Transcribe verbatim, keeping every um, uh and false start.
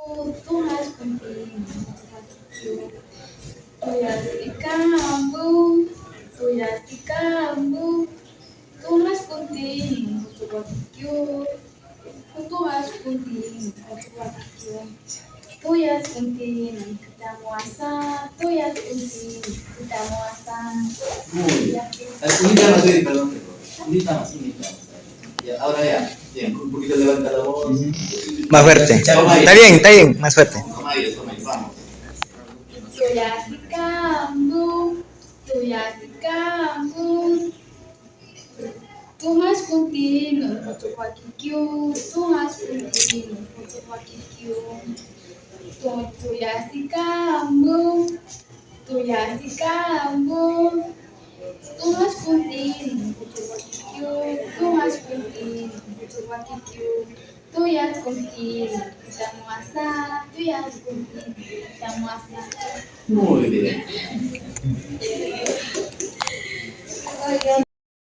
Tuya sikambu, tuya sikambu, tuya sikambu, tuya sikambu, tuya sikambu, tuya sikambu, tuya sikambu. Muy bien. Eh, unita más, unita más, unita más, unita más. Ya, ahora ya. Bien, un poquito levanta la voz. Más fuerte. Está bien, está bien, más fuerte. Toma aire, toma aire, vamos. Tuya sikambu, tuya sikambu. Tuya sikambu, tuya sikambu, tuya sikambu, tuya sikambu. Tuya sikambu, tuya sikambu, tuya sikambu, tuya sikambu, tuya sikambu. Muy bien.